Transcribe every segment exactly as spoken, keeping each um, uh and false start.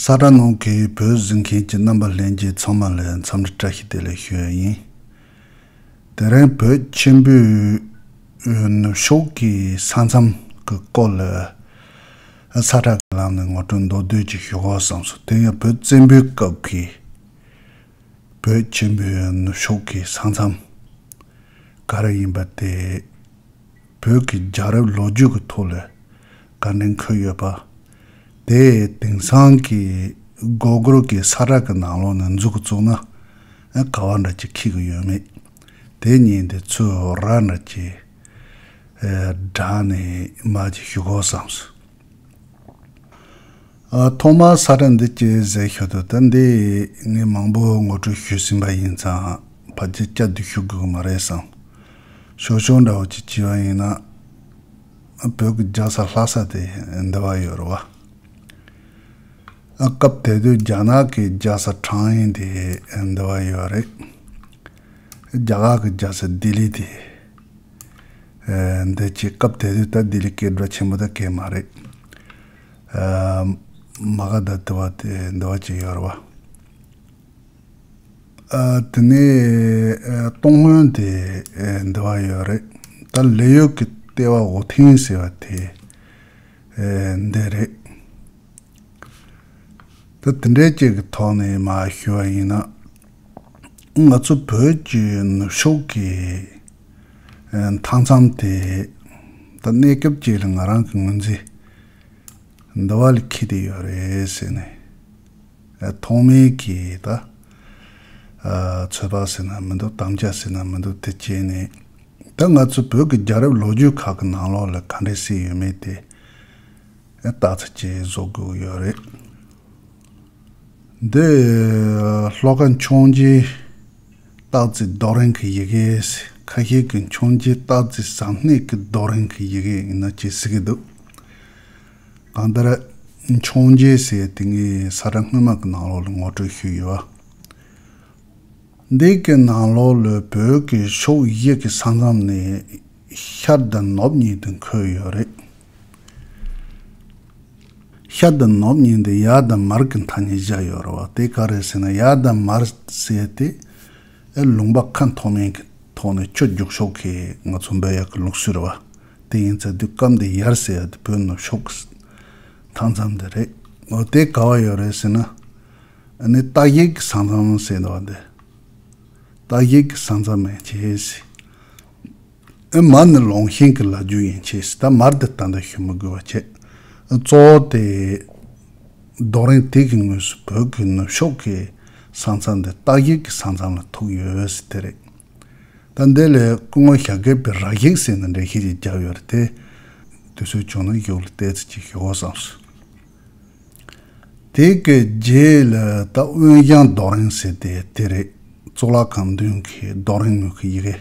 ས་ཁྲ་ནང་གི་བོད་གཟིགས་མཁན་གྱི་རྣམ་པ་ལྷན་རྒྱས་ཚང་མ་ལ་འཚམས་འདྲི་བཀྲ་ཤིས་བདེ་ལེགས་ཞུ་ཡ་ཡིན། དེ་རིང་བོད་ཆེན་པོའི་ནུབ་ཕྱོགས་ཀྱི་ས་མཚམས་ཀྱི་སྐོར་ལ་ས་ཁྲ་གི་ལམ་ནས་ངོ་སྤྲོད་མདོར་བསྡུས་ཅིག་ཞུ་དགོས་བསམ་སོང་། དེ་ཡང་བོད་བཙན་པོའི་སྐབས་ཀྱི་བོད་ཆེན་པོའི་ནུབ་ཕྱོགས་ཀྱི་ས་མཚམས་ག་རེ་ཡིན་པ་དེ། བོད་ཀྱི་རྒྱལ་རབས་ལོ་རྒྱུས་ཀྱི་ཐོག་ལ་ག་འདྲ་འཁོད་ཡོད་པ། དེ་དེང་སང་གི་Google་གི་ས་ཁྲ་གི་ནང་ལོགས་ནས་འཛུགས་བཙུགས་ན་ཨ་ག་བ་འདྲ་ཅིག་འཁྱེར་གི་ཡོད་མེད། དེ་གཉིས་དེ་ཚོ་ར་འདྲ་ཅིག་ཨ་དྲངས་ནས་མར་ཅིག་ཞུ་དགོས་བསམ་སོང་། ཨ་ཐོག་མར་ས་ཁྲ་འདི་ཅིག་ཟེར་ཞོར་དུ། ད་འདི་ངས་མང་པོ་ངོ་སྤྲོད་ཞུས་ཟིན་པ་ཡིན་ཙང་ཕལ་ཆེར་བསྐྱར་ཟློས་ཞུ་དགོས་ཀྱི་མ་རེད་བསམ། ཤོག་ཤོག་འདྲ་བོ་ཅིག་བྱས་པ་ཡིན་ན། ཨ་བོད་ཀྱི་རྒྱལ་ས་ལྷ་ས་དེ་འདི་བ་ཡོད་རེད་བ། ཨ་སྐབས་དེ་དུས་རྒྱ་ནག་གི་རྒྱལ་ས་ཁྲང་ཨན་དེ་འདི་བ་ཡོད་རེད། རྒྱ་གར་གྱི་རྒྱལ་ས་ལྡི་ལི་དེ་ཨ་འདི་ཅིག་སྐབས་དེ་དུས་ད་ལྡི་ལི་སྐད་གྲགས་ཆེན་པོ་ད་གས་མ་རེད། ཨ་མ་ག་དྷ་དེ་བ་དེ་འདི་བ་ཅིག་ཡོད་རེད་བ། ཨ་དེ་ནས་ཨ་ཏུན་ཧོང་དེ་ཨ་འདི་བ་ཡོད་རེད། ད་ལི་ཡུལ་གྱི་ལྟེ་བ་ཝུ་ཐེན་ཟེར་བ་དེ་ཨ་འདི་རེད། ད་དེ་འདྲའི་ཅིག་གི་ཐོག་ནས་མར་ཞུ་བ་ཡིན་ན། ང་ཚོ་བོད་ཀྱི་ནུབ་ཕྱོགས་ཀྱི་ཨ་མཐའ་མཚམས་དེ་ད་གནས་སྐབས་ཅིག་ལ་ང་རང་གི་ངོས་འཛིན་འདི་བ་ལ་འཁེལ་བསྡད་ཡོད་རེད་ཟེར་ནས། ཨ་ཐོག་མའི་གི་ད་ཨ་ཚོད་དཔག་ཟེར་ན་མི་འདུག་དམ་བཅའ་ཟེར་ན་མི་འདུག་དེ་བྱས་ནས། ད་ང་ཚོ་བོད་ཀྱི་རྒྱལ་རབས་ལོ་རྒྱུས་ཁག་གི་ནང་ལོགས་ལ་ག་འདྲས་སྲིད་ཡོད་མེད་དེ་ཨ་ལྟ་ཚུལ་ཅིག་བཟོ་དགོས་ཡོད་རེད། འདི་ཨ་ཤློ་ཀ་འཕྱོངས་རྒྱས་སྟག་རྩེ་རྡོ་རིང་གི་ཡི་གེ། ཁ་ཤས་ཀྱིས་འཕྱོངས་རྒྱས་སྟག་རྩེ་ཟམ་སྣེ་གི་རྡོ་རིང་གི་ཡི་གེ་ཡིན་ན་ཅིག་ཟེར་གྱི་འདུག་གང་ལྟར་འཕྱོངས་རྒྱས་ཟེར་དེ་ངས་ས་ཁྲ་སྔོན་མ་གི་ནང་ལོགས་ལ་ངོ་སྤྲོད་ཞུས་ཡོད། འདི་གི་ནང་ལོགས་ལ་བོད་ཀྱི་ཕྱོགས་བཞི་གི་ས་མཚམས་ནི་ཤར་དང་ནུབ་གཉིས་དུ་འཁོད་ཡོད་རེད། ཤར་དང་ནུབ་གཉིས་འདི་ཡར་དང་མར་གྱི་མཐའ་གཉིས་བཞག་ཡོད་རེད་བ། དེ་ག་རེ་ཟེར་ན་ཡར་དང་མར་ཟེར་དེ་ཨེ་ལུང་པ་ཁ་མཐོ་དམན་གྱི་ཐོག་ནས་ཆུ་རྒྱུག་ཕྱོགས་ཀྱི་ང་ཚོ་འབད་ཡག་གི་ལུགས་སྲོལ་རེད་བ། དེ་ཡིན་ཚེ་དུས་སྐབས་འདི་ཡར་ཟེར་ཡ་དེ་བོད་ནུབ་ཕྱོགས་ཀྱི་མཐའ་མཚམས་འདི་རེད། འོ་དེ་ག་བ་ཡོད་རེད་ཟེར་ན། ཨ་ནི་སྟག་གཡས་ཀྱི་ས་མཚམས་ཟེར་འདུག་བ། འདི་སྟག་གཡས་ཀྱི་ས་མཚམས་ཡན་ཆད་ཟེར། ཨེ་མར་ནི་ལུང་ཤིང་གི་ལ་རྒྱུ་ཡན་ཆད་ཟེར། ད་མར་དེ་ད་ལྟ་ཞུ་མི་དགོས་པ་བྱས། གཙོ་བོ་དེ་རྡོ་རིང་དེ་གི་ངོས་སུ་བོད་ཀྱི་ནུབ་ཕྱོགས་ཀྱི་ས་མཚམས་དེ་སྟག་གཡས་ཀྱི་ས་མཚམས་ལ་ཐུག་ཡོད་ཟེར་དེ་རེད། ད་འདི་ལས་སྐུ་ངོ་ཞྭ་སྒབ་པའི་ར་ཞིག་ཟེར་ནས་འགྲེལ་བཤད་ཅིག་བརྒྱབ་ཡོད་རེད་དེ། དུས་ཚོད་བྱུང་ན་གཞུག་ལ་བལྟས་ཚེ་ཅིག་ཞུ་དགོས་བསམས་སོང་། དེ་གི་རྗེས་ལ་ད་དབོན་ཞང་རྡོ་རིང་ཟེར་དེ་དེ་རེད། གཙུག་ལག་ཁང་མདུན་གྱི་རྡོ་རིང་ངོས་ཀྱི་ཡི་གེ་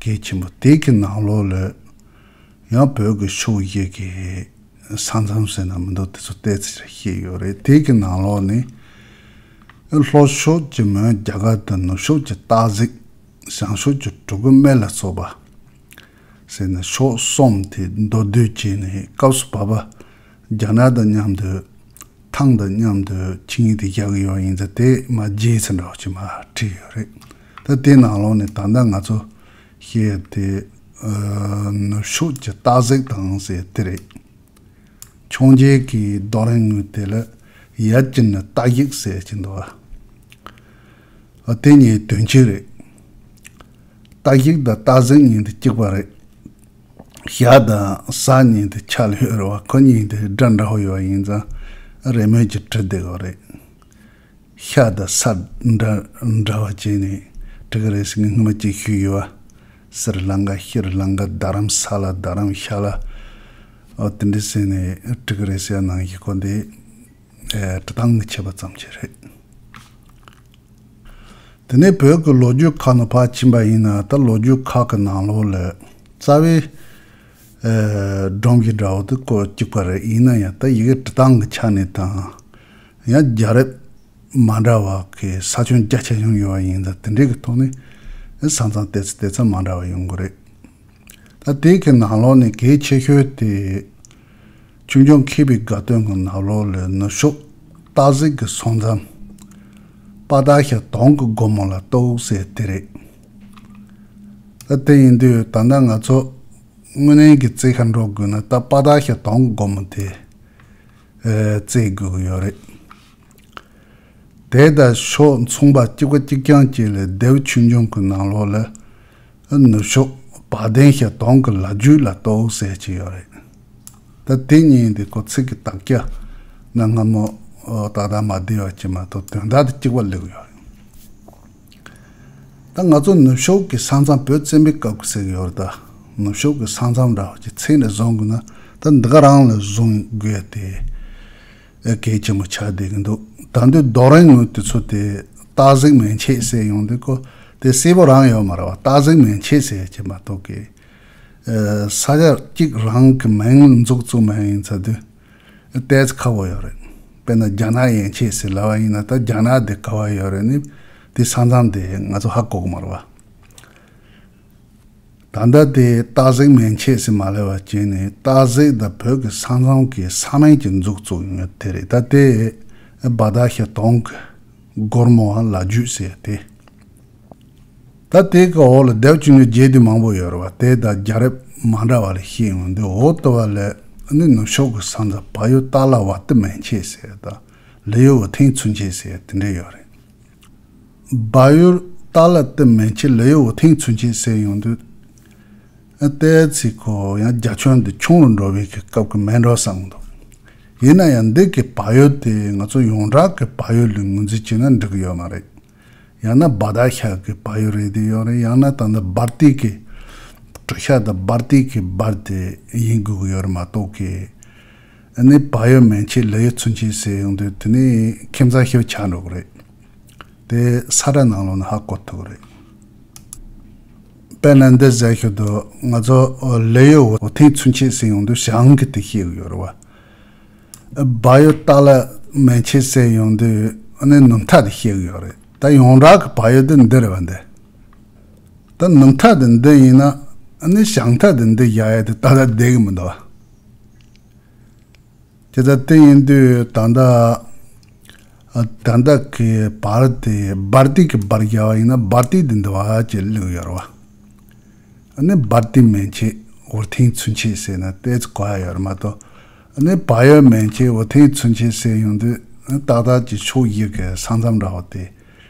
གལ་ཆེན་པོ་དེ་གི་ནང་ལོགས་ལ་ཡང་བོད་ཀྱི་ཕྱོགས་བཞི་གི་ས་མཚམས་ཟེར་ན་མི་འདུག་དེ་ཚོ་བལྟས་ཚེ་ཤེས་ཡོད་རེད། དེ་གི་ནང་ལོགས་ནས་ལྷོ་ཕྱོགས་ཀྱི་མོན་རྒྱ་གར་དང་། ནུབ་ཕྱོགས་ཀྱི་སྟག་གཟིག་བྱང་ཕྱོགས་ཀྱི་གྲི་གུ་སྨད་ལ་སོགས་པ་ཟེར་ནས་ཕྱོགས་གསུམ་དེ་མདོར་བསྡུས་བྱས་ནས། སྐབས་སུ་བབ་པ་རྒྱ་ནག་དང་མཉམ་དུ་ཐང་དང་མཉམ་དུ་ཆིངས་ཡིག་དེ་བཞག་གི་ཡོད་ཡིན་ཙང་། དེ་མར་རྗེས་ཟིན་འདྲ་བོ་ཅིག་མར་བྲིས་ཡོད་རེད། ད་དེ་ནང་ལོགས་ནས་ད་ལྟ་ང་ཚོ་བཤད་དེ་ཨ་ནུབ་ཕྱོགས་ཀྱི་སྟག་གཟིག་དང་ཟེར་དེ་རེད། འཕྱོངས་རྒྱས་ཀྱི་རྡོ་རིང་ངོས་དེ་ལ་ཡར་གྱི་ནི་སྟག་གཟིག་ཟེར་གྱི་འདུག་བ། ཨ་དེ་གཉིས་དོན་གཅིག་རེད། སྟག་གཟིག་དང་སྟག་གཟིག་གཉིས་དེ་གཅིག་པ་རེད། ཞྭ་དང་ས་གཉིས་དེ་ཆ་ལ་ཡོད་རེད་བ། ཁོ་གཉིས་དེ་སྒྲ་འདྲ་བོ་ཡོད་པ་ཡིན་ཙང་རེས་མོས་ཀྱིས་བྲི་བསྡད་ཡོད་རེད། ཤ་དང་ས་འདྲ་འདྲ་བ་བྱས་ནས་འབྲི་གི་རེད་ཟེར་ངས་སྔོན་མ་ཅིག་ཞུས་ཡོད་བ། སི་རི་ལང་ཀ་ཤི་རི་ལང་ཀ། རྡ་རམ་ས་ལ་རྡ་རམ་ཤ་ལ། ཨོ་དེ་འདྲ་ཟེར་ནས་འབྲི་གི་རེད་ཟེར་ཡ་ནང་བཞིན་ཁོ་འདི་ཨེ་འབྲི་སྟངས་ཀྱི་ཁྱད་པར་ཙམ་ཅིག་རེད། དེ་ནས་བོད་ཀྱི་ལོ་རྒྱུས་ཁག་ནང་ཕར་ཕྱིན་པ་ཡིན་ན། ད་ལོ་རྒྱུས་ཁག་གི་ནང་ལོགས་ལ་རྩ་བའི་ཨེ་སྒྲོམ་གཞི་འདྲ་བོ་དེ་ཀོ་གཅིག་པ་རེད། ཡིན་ན་ཡང་ད་ཡི་གེ་འབྲི་སྟངས་ཀྱི་ཆ་ནས་དང་། ཡང་རྒྱལ་རབས་མ་འདྲ་བ་གི་ས་ཁྱོན་རྒྱ་ཆེ་ཆུང་ཡོད་པ་ཡིན་ཙང་། དེ་འདྲའི་གི་ཐོག་ནས་ས་མཚམས་ཏོག་ཙམ་ཏོག་ཙམ་མ་འདྲ་བ་ཡོང་གི་རེད། ད་དེ་གི་ནང་ལོགས་ནས་གལ་ཆེ་ཤོས་དེ་ཆོས་འབྱུང་མཁས་པའི་དགའ་སྟོན་གྱི་ནང་ལོགས་ལ་ནུབ་ཕྱོགས་ སྟག་གཟིག་གི་ས་མཚམས་པ་དག་ཤ་དོང་གི་སྒོ་མོ་ལ་གཏུགས་ཟེར་དེ་རེད། ད་དེ་ཡིན་དུས་ད་ལྟ་ང་ཚོ་དངོས་གནས་ཀྱི་རྩེ་ཁ་འགྲོ་དགོས་ན་ད་པ་དག་ཤ་དོང་གི་སྒོ་མོ་དེ་ཨེ་རྩེ་དགོས་ཀྱི་ཡོད་རེད། དེ་དང་ཕྱོགས་མཚུངས་པ་གཅིག་པ་གཅིག་རྐྱང་གཅིག་ལ་ལྡེའུ་ཆོས་འབྱུང་གི་ནང་ལོགས་ལ་ནུབ་ཕྱོགས་བ་དན་ཤ་དོང་གི་ལ་རྒྱུད་ལ་གཏུགས་ཟེར་གྱི་ཡོད་རེད། ད་དེ་གཉིས་འདི་ཁོ་ཚིག་གི་དག་ཆ་ན་སྔ་མོ་ཏག་ཏག་མ་བསྡད་པ་ཅིག་མ་གཏོགས་དོན་དག་དེ་གཅིག་པ་སླེབས་ཡོད་རེད། ད་ང་ཚོ་ནུབ་ཕྱོགས་ཀྱི་ས་མཚམས་བོད་བཙན་པོའི་སྐབས་ཀྱི་ཟེར་གྱི་ཡོད་རེད། ད་ནུབ་ཕྱོགས་ཀྱི་ས་མཚམས་འདྲ་བ་ཅིག་ཚིག་ནས་བཟུང་དགོས་ན་ད་འདི་ག་རང་ལ་བཟུང་དགོས་ཏེ། ཨེ་གལ་ཆེན་པོ་ཆགས་བསྡད་ཀྱི་འདུག་ད་འདི་རྡོ་རིང་ངོས་དེ་ཚོ་དེ་སྟག་གཟིག་མན་ཆད་ཟེར་ཡོང་དུས་ཁོ་དེ་གསལ་པོ་རང་ཡོད་མ་རེད་བ། སྟག་གཟིག་མན་ཆད་ཟེར་གྱི་མ་གཏོགས་ཀྱི་ཨེ་ས་ཆ་གཅིག་རང་གི་མིང་འཛུགས་བཙུགས་མ་ཡིན་ཚ་དུས་ཨེ་ཏོག་ཙམ་ཁག་པོ་ཡོད་རེད། དཔེར་ན་རྒྱ་ནག་ཡན་ཆད་ཟེར་ལབ་པ་ཡིན་ན་ད་རྒྱ་ནག་དེ་ག་བ་ཡོད་རེད་ནི་དེ་ས་མཚམས་དེ་ང་ཚོ་ཧ་གོ་གི་མ་རེད་བ། ད་ལྟ་དེ་སྟག་གཟིག་མན་ཆད་ཟེར་མ་ལབ་པ་བྱས་ནས་སྟག་གཟིག་དང་བོད་ཀྱི་ས་མཚམས་ཀྱི་ས་མིང་གཅིག་འཛུགས་བཙུགས་ཡོད་དེ་རེད། ད་དེ་བ་དག་ཤ་དོང་གི་སྒོར་མོ་བ་ལ་རྒྱུད་ཟེར་དེ། ད་དེ་གི་འོག་ལ་ལྡེའུ་ཆོས་འབྱུང་རྒྱས་བསྡུས་མང་པོ་ཡོད་རེད་བ། དེ་དང་རྒྱལ་རབས་མ་འདྲ་བ་ལ་བཤད་ཡོང་དུས་འོག་ཏུ་བ་ལས་ནི་ནུབ་ཕྱོགས་ཀྱི་ས་མཚམས་བལ་ཡུལ་སྟག་ལ་བ་ཏི་མན་ཆད་ཟེར་དང་ལི་ཡུལ་བུ་ཐེང་ཚུན་ཆད་ཟེར་དེ་འདྲ་ཡོད་རེད། བལ་ཡུལ་སྟག་ལ་ཏི་མན་ཆད་ལི་ཡུལ་བུ་ཐེང་ཚུན་ཆད་ཟེར་ཡོང་དུས། ཨ་ཏའི་ཚིག་ཁོ་ཡང་རྒྱ་ཁྱོན་འདི་ཆུང་རུ་འགྲོ་བའི་གི་སྐབས་ཀྱི་མེད་འགྲོ་བསམ་འདུག་ཡིན་ན་ཡང་འདི་གི་བལ་ཡུལ་དེ་ང་ཚོ་ཡོངས་གྲགས་ཀྱི་བལ་ཡུལ་ལ་ངོས་འཛིན་བྱས་ན་འགྲིག་གི་ཡོད་མ་རེད། ཡང་ན་བ་དག་ཤ་གི་བལ་ཡུལ་རེད་དེ་ཡོད་རེད། ཡང་ན་ད་ལྟ་སྦར་ཏི་གི་གྲུ་ཤ་དང་སྦར་ཏི་གི་སྦར་དེ་ཡིན་དགོས་ཀྱི་ཡོད་རེད་མ་གཏོགས་གི་ཨ་ནི་བལ་ཡུལ་མན་ཆད་ལི་ཡུལ་ཚུན་ཆད་ཟེར་ཡོང་དུས་དེ་ནི་ཁྱིམ་ཚང་ཞིག་ཆགས་འགྲོ་གི་རེད། དེ་ས་ར་ནང་ལོགས་ནས་ཧ་གོ་ཐུབ་ཀྱི་རེད། དཔེར་ན་འདི་ཟེར་ཞོར་དུ་ང་ཚོ་ལི་ཡུལ་བུ་ཐེང་ཚུན་ཆད་ཟེར་ཡོང་དུས་ཞང་གི་དེ་ཤེས་ཀྱི་ཡོད་རེད་བ། བལ་ཡུལ་སྟག་ལ་མན་ཆད་ཟེར་ཡོང་དུས་ཨ་ནི་ནུབ་མཐའ་དེ་ཤེས་ཀྱི་ཡོད་རེད། ད་ཡོངས་གྲགས་ཀྱི་བལ་ཡུལ་དེ་འདི་རེད་བ་འདི། ད་ནུབ་མཐའ་དེ་འདི་ཡིན་ན་ཨ་ནི་ཞང་མཐའ་དེ་འདི་བཞག་ཡ་དེ་ཏག་ཏག་བསྡད་ཀྱི་མི་འདུག་བ། དེ་ལྟར་དེ་ཡིན་དུས་ད་ལྟ་ད་ལྟ་གི་བར་དེ་སྦར་ཏི་གི་སྦར་བཞག་པ་ཡིན་ན་སྦར་ཏི་དེ་འདི་བ་ཅེས་གླེང་ཡོད་རེད་བ། ཨ་ནི་སྦར་ཏི་མན་ཆད་བུ་ཐེང་ཚུན་ཆད་ཟེར་ན་ཏོག་ཙམ་གོ་ཡ་ཡོད་རེད་མ་གཏོགས། ཨ་ནི་བལ་ཡུལ་མན་ཆད་བུ་ཐེང་ཚུན་ཆད་ཟེར་ཡོང་དུས་ཏག་ཏག་ཅིག་ཕྱོགས་བཞི་གི་ས་མཚམས་འདྲ་བོ་དེ་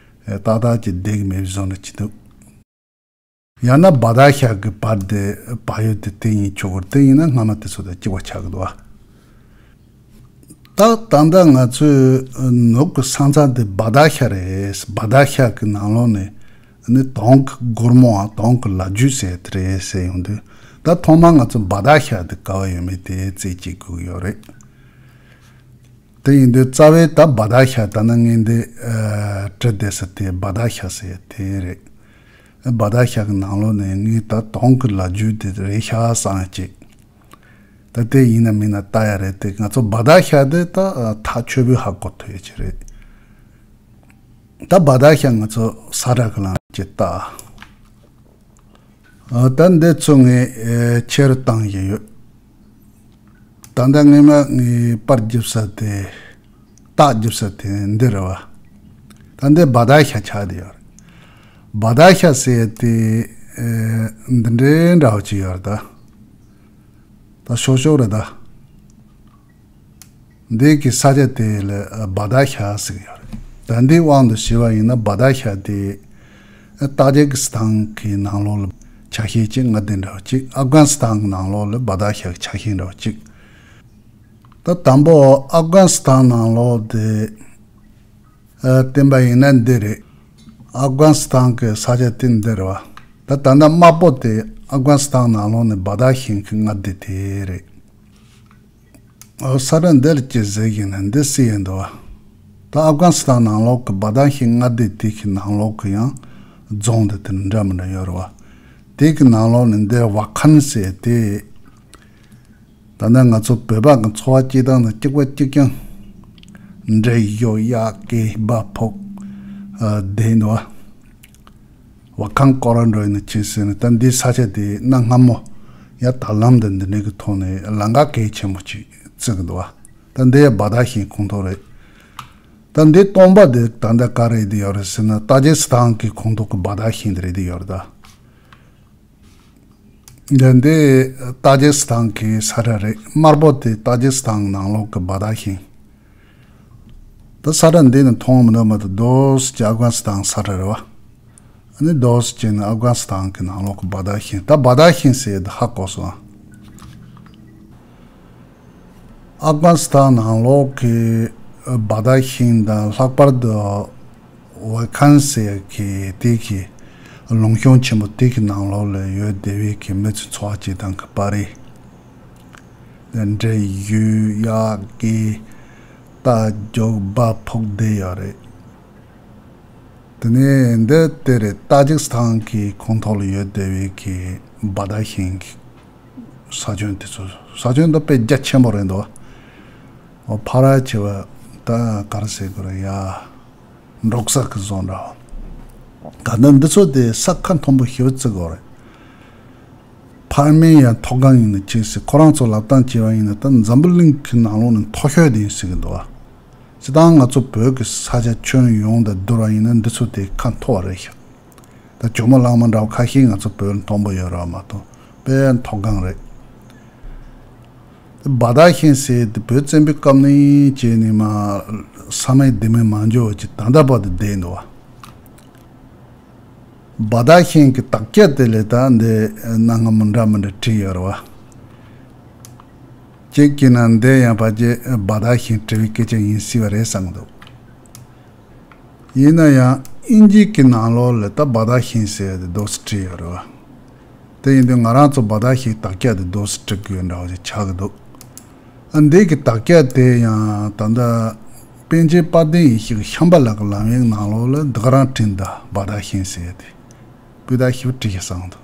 ཏག་ཏག་ཅིག་བསྡད་ཀྱི་མེད་པའི་བཟོ་འདྲ་ཅིག་འདུག་ཡང་ན་བ་དག་ཤ་གི་བར་དེ་བལ་ཡུལ་དེ་དེ་ཡིན་ཆོག་གི་རེད། དེ་ཡིན་ན་སྔ་མ་དེ་ཚོ་དང་གཅིག་པ་ཆགས་ཀྱི་འདུག་བ། ད་ད་ལྟ་ང་ཚོའི་ནུབ་ཀྱི་ས་མཚམས་དེ་བ་དག་ཤ་རེད། བ་དག་ཤ་གི་ནང་ལོགས་ནས་ནི་དོང་གི་སྒོར་མོའམ་དོང་གི་ལ་རྒྱུད་ཟེར་དེ་རེད་ཟེར་ཡོང་དུས། ད་ཐོག་མར་ང་ཚོ་བ་དག་ཤ་དེ་ག་བ་ཡོད་མེད་དེ་རྩད་གཅོད་དགོས་ཀྱི་ཡོད་རེད། དེ་ཡིན་དུས་རྩ་བའི་ད་བ་དག་ཤ་ད་ནི་ངས་འདི་ཨ་བྲིས་བསྡད་ས་དེ་བ་དག་ཤ་ཟེར་དེ་རེད། བ་དག་ཤ་གི་ནང་ལོགས་ནས་ངས་ད་དོང་གི་ལ་རྒྱུད་དེ་རེད་ཤག་བསམ་ཡ་ཅིག་ད་དེ་ཡིན་ན་མིན་ན་ལྟ་ཡ་རེད་དེ། ང་ཚོ་བ་དག་ཤ་དེ་ད་ཐག་ཆོད་པོས་ཧ་གོ་ཐུབ་ཡ་ཅིག་རེད། ད་བ་དག་ཤ་ང་ཚོ་ས་ར་གི་ལང་ཅིག་ལྟ། ཨ་ད་འདི་ཚོ་ངས་ཨེ་ཆེ་རུ་བཏང་བཞིན་ཡོད། ད་ལྟ་སྔོན་མ་ངས་པར་རྒྱབ་ས་དེ་རྟགས་རྒྱབ་ས་དེ་འདི་རེད་བ། ད་འདི་བ་དག་ཤ་ཆགས་བསྡད་ཡོད་རེད། བ་དག་ཤ་ཟེར་དེ་ཨེ་འདི་འདྲའི་འདྲ་བོ་ཅིག་ཡོད་རེད་ད། ད་ཤོག་ཤོག་རེད་ད། འདི་གི་ས་ཆ་དེ་ལ་བ་དག་ཤ་ཟེར་གྱི་ཡོད་རེད། ད་འདིའི་དབང་དུ་བྱས་པ་ཡིན་ན་བ་དག་ཤ་དེ་ཏཱ་ཇི་ཀི་སི་ཐན་གྱི་ནང་ལོགས་ལ་ཆ་ཤས་ཅིག་ང་དེ་འདྲ་བ་ཅིག་ཨབ་གྷ་ནི་སི་ཐན་གྱི་ནང་ལོགས་ལ་བ་དག་ཤ་གི་ཆ་ཤས་འདྲ་བ་ཅིག་ད་དང་པོ་ཨབ་གྷ་ནི་སི་ཐན་ནང་ལོགས་དེ་ཨ་བསྟན་པ་ཡིན་ན་འདི་རེད། ཨབ་གྷ་ནི་སི་ཐན་གྱི་ས་ཆ་དེ་འདི་རེད་བ། ད་ད་ལྟ་དམར་པོ་དེ་ཨབ་གྷ་ནི་སི་ཐན་ནང་ལོགས་ནས་བ་དག་ཤ་གི་མངའ་སྡེ་དེ་རེད། ཨོ་ས་ར་འདི་ལ་ཅི་ཟེར་གྱི་ན་འདི་སྲིད་ཡིན་འདུག་བ། ད་ཨབ་གྷ་ནི་སི་ཐན་ནང་ལོགས་ཀྱི་བ་དག་ཤ་མངའ་སྡེ་དེ་གི་ནང་ལོགས་ཀྱི་ཡང་རྫོང་དེ་དེ་འདྲ་མི་འདྲ་ཡོད་རེད་བ། དེ་གི་ནང་ལོགས་ནས་འདི་བ་ཁན་ཟེར་དེ། ད་ནི་ང་ཚོ་བོད་པ་གི་འཚོ་བ་སྐྱེལ་སྟངས་དང་གཅིག་པ་གཅིག་རྐྱང་། འབྲས་ཡོ་ཡ་ཀེ་སྦ་ཕོག་ཨ་བསྡད་འདུག་བ། བ་ཁང་སྐོར་ར་འགྲོ་ཡིན་ན་ཆེ་ཟེར་ནས། ད་འདིའི་ས་ཆ་དེ་གནའ་སྔ་མོ་ཡ་དར་ལམ་དང་འདི་འདྲའི་གི་ཐོག་ནས་ལམ་ཁ་གལ་ཆེན་པོ་ཅིག་བརྩི་གི་འདུག་བ། ད་འདི་ཡ་བ་དག་ཤ་ཁོངས་གཏོགས་རེད། ད་འདི་སྟོང་པ་འདི་ད་ལྟ་ག་རེ་རེད་ཡོད་རེད་ཟེར་ན། ཏ་ཇིག་སི་ཐན་གྱི་ཁོངས་གཏོགས་ཀྱི་བཱ་དཱ་ཤིན་འདི་རེད་ཡོད་རེད་ད། འདི་འདི་ཏ་ཇིག་སི་ཐན་གྱི་ས་ཁྲ་རེད། དམར་པོ་དེ་ཏ་ཇིག་སི་ཐན་ནང་ལོགས་ཀྱི་བཱ་དཱ་ཤིན། ད་ས་ཁྲ་འདི་ནི་མཐོང་མི་འདུག་མ་གཏོགས་རྡོ་སི་ཅི་ཨབ་གྷ་ནི་སི་ཐན་ས་ཁྲ་རེད་བ། ཨ་ནི་རྡོ་སི་ཅི་ནི་ཨབ་གྷ་ནི་སི་ཐན་གྱི་ནང་ལོགས་ཀྱི་བཱ་དཱ་ཤིན། ད་བཱ་དཱ་ཤིན་ཟེར་ཡས་དེ་ཧ་གོ་སོང་ཨ། ཨབ་གྷ་ནི་སི་ཐན་ནང་ལོགས་ཀྱི་བཱ་དཱ་ཤིན་དང་ལྷག་པར་དུ་ཝེ་ཁན་ཟེར་གྱི་དེ་གི་ལུང་གཤོང་ཆེན་པོ་དེ་གི་ནང་ལོགས་ལ་ཡོད་བསྡད་པའི་གི་མི་ཚོའི་འཚོ་བ་སྐྱེལ་སྟངས་ཀྱི་པར་རིས། འབྲས་ཡོས་གཡག་གི་རྟ་རྒྱུག་སྦ་ཕུག་བསྡད་ཡོད་རེད། དེ་ནས་འདི་དེ་རེད། ཏ་ཇིག་སི་ཐན་གྱི་ཁོངས་གཏོགས་ལ་ཡོད་བསྡད་པའི་གི་བཱ་དཱ་ཤིན་གྱི་ས་ཁྱོན་དེ་ཚོ། ས་ཁྱོན་དེ་དཔེ་རྒྱ་ཆེན་པོ་རེད་འདུག་འོ་ཕ་ར་ཆེ་བ་ད་ག་རེ་ཟེར་དགོས་རེད་ཡ། འབྲོག་ས་གི་བཟོ་འདྲ་བ། ད་ནི་འདི་ཚོ་དེ་ས་ཁ་མཐོན་པོ་ཞེ་པོ་བརྩི་དགོས་རེད། ཕ་མེས་ཡང་མཐོ་སྒང་ཡིན་ན་ཅིག་ཟེར། ཁོ་རང་ཚོ་ལབ་སྟངས་བྱས་པ་ཡིན་ན་ད་འཛམ་བུ་གླིང་གི་ནང་ལོགས་ནས་མཐོ་ཤོས་དེ་ཡིན་ཟེར་གི་འདུག་བ། སྤྱིར་བཏང་ང་ཚོ་བོད་ཀྱི་ས་ཆ་ཁྱོན་ཡོངས་དང་བསྡུར་བ་ཡིན་ན་འདི་ཚོ་དེ་ཁ་མཐོ་བ་རེད་ཤག་ད་ཇོ་མོ་གླང་མ་འདྲ་བ་ཁ་ཤས་ང་ཚོ་བོད་ལ་མཐོན་པོ་ཡོད་རེད་བ་མ་གཏོགས་དཔེ་མཐོ་སྒང་རེད། དེ་བཱ་དཱ་ཤིན་ཟེར་དེ་བོད་བཙན་པོའི་སྐབས་ནས་བྱས་ནས་མ་ས་མིག་ལྡེ་མིག་མ་འགྱོ་བ་ཅིག་ད་ལྟ་བར་དུ་བསྡད་འདུག་བ། བཱ་དཱ་ཤིན་གྱི་དག་ཆ་དེ་ལས་ད་འདི་གནའ་སྔ་མོ་འདྲ་མི་འདྲ་བྲིས་ཡོད་རེད་བ། གཅིག་གིས་ན་འདི་ཡང་ཕལ་ཆེར་བཱ་དཱ་ཤིན་བྲིས་པའི་སྐད་ཆ་ཡིན་སྲིད་པ་རེད་བསམ་གི་འདུག་ཡིན་ན་ཡང་དབྱིན་ཇི་གི་ནང་ལོགས་ལ་ད་བཱ་དཱ་ཤིན་ཟེར་ཡ་དེ་རྡོ་སི་བྲིས་ཡོད་རེད་བ། དེ་ཡིན་དུས་ང་རང་ཚོ་བཱ་དཱ་ཤིན་དག་ཆ་དེ་རྡོ་སི་བྲི་དགོས་འདྲ་བ་ཞིག་ཆགས་ཀྱི་འདུག་ཨ་འདི་གི་དག་ཆ་དེ་ཡང་ད་ལྟ་པཎ་ཆེན་དཔལ་ལྡན་ཡེ་ཤེས་ཀྱི་ཤམྦྷ་ལ་གི་ལམ་ཡིག་ནང་ལོགས་ལ་འདི་ག་རང་བྲིས་འདུག་བཱ་དཱ་ཤིན་ཟེར་ཡ་དེ། སྤུས་དག་ཞིབ་བྲིས་ཤིག་བསམ་འདུག་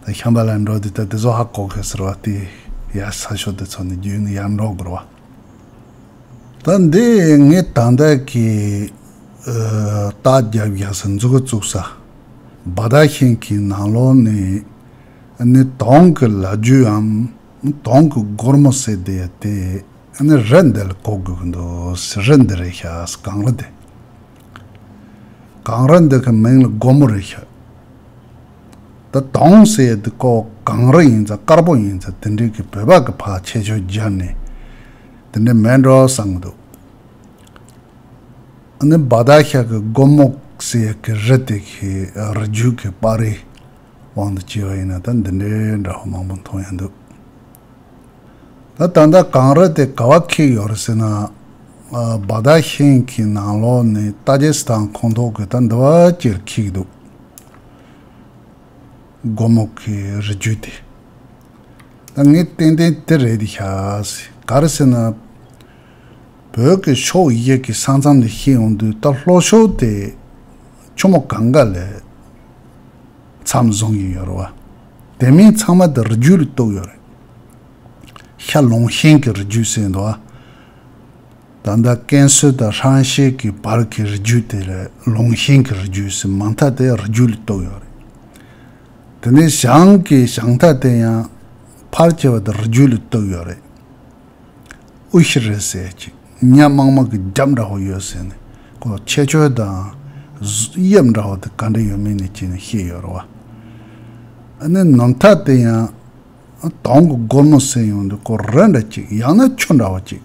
ད་ཤམྦྷ་ལ་འགྲོ་དུས་ད་དེ་ཚོ་ཧ་གོ་གི་ཟེར་བ་དེ་ཡ་ས་ཤོ་དེ་ཚོ་ནི་རྒྱུན་ནས་ཡར་འགྲོ་དགོས་རེད་བ། ད་འདི་ངས་ད་ལྟ་གི་ཨ་རྟགས་རྒྱབ་ཡག་ས་མཛུ་གུ་བཙུགས་ས་བཱ་དཱ་ཤིན་གྱི་ནང་ལོགས་ནས་ནི་དོང་གི་ལ་རྒྱུའམ་དོང་གི་སྒོར་མོ་ཟེར་དེ་དེ་ནི་རི་འདི་ལ་གོ་དགོས་ཀྱི་འདུག་རི་འདི་རེད་ཤག་གངས་རི་དེ། གངས་རི་འདི་གི་མིང་ལ་སྒོར་མོ་རེད་ཤག་ད་དོང་ཟེར་ཡ་འདི་ཀོ་གངས་རི་ཡིན་ཙང་དཀར་པོ་ཡིན་ཙང་དེ་འདྲའི་གི་བོད་པ་གི་ཕར་ཁྱད་ཆོས་སྦྱར་ནས་དེ་འདྲ་མེད་འགྲོ་བསམ་གི་འདུག་ཨ་ནི་བཱ་དཱ་ཤ་གི་སྒོར་མོ་ཟེར་ཡ་གི་རི་དེ་གི་རི་རྒྱུད་གི་པར་རིས་དབང་དུ་བྱས་པ་ཡིན་ན་ད་འདི་འདྲའི་འདྲ་བ་མང་པོ་མཐོང་ཡ་འདུག་ད་ད་ལྟ་གངས་རི་དེ་ག་བ་འཁེལ་ཡོད་རེད་ཟེར་ན། ཨ་བཱ་དཱ་ཤིན་གྱི་ནང་ལོགས་ནས་ཏཱ་ཇི་སི་ཐན་ཁོངས་གཏོགས་ཀྱི་ད་འདི་བ་ཅིག་འཁེལ་གྱི་འདུག་སྒོར་མོ་གི་རི་རྒྱུད་དེ། ད་ངས་ཏན་ཏན་དེ་རེད་ཤག་ཟེར། ག་རེ་ཟེར་ན། བོད་ཀྱི་ཕྱོགས་བཞི་གི་ས་མཚམས་ནས་བཤད་ཡོང་དུས་ད་ལྷོ་ཕྱོགས་དེ་ཆུ་མོ་གངྒཱ་ལས་མཚམས་བཟུང་གི་ཡོད་རེད་བ། དེ་མིན་ཚང་མ་དེ་རི་རྒྱུད་ལ་གཏུགས་ཡོད་རེད། ཤར་ལུང་ཤིང་གི་རི་རྒྱུད་ཟེར་འདུག་བ། ད་ལྟ་ཀན་སུའུ་དང་ཧྲང་ཤེས་ཀྱི་བར་གྱི་རི་རྒྱུད་དེ་ལ་ལུང་ཤིང་གི་རི་རྒྱུད་ཟེར། མ་མཐའ་དེ་རི་རྒྱུད་ལ་གཏུགས་ཡོད་རེད། དེ་ནས་བྱང་གི་བྱང་མཐའ་དེ་ཡང་ཕལ་ཆེ་བ་དེ་རི་རྒྱུད་ལ་གཏུགས་ཡོད་རེད། དབུ་ཤི་རི་ཟེར་ཅིག་ཉ་དམར་དམར་གྱི་རྒྱབ་འདྲ་བོ་ཡོད་ཟེར་ནས་ཁོ་ཁྱད་ཆོས་དང་དབྱིབས་འདྲ་བོ་དེ་ག་འདྲ་ཡོད་མེད་ནས་ཅིག་ནས་བཤད་ཡོད་རེད་བ། ཨ་ནི་ནུབ་མཐའ་དེ་ཡང་དོང་གི་སྒོར་མོ་ཟེར་ཡོང་དུས་ཁོ་རི་འདྲ་ཅིག་ཡང་ན་ཆུ་འདྲ་བོ་ཅིག་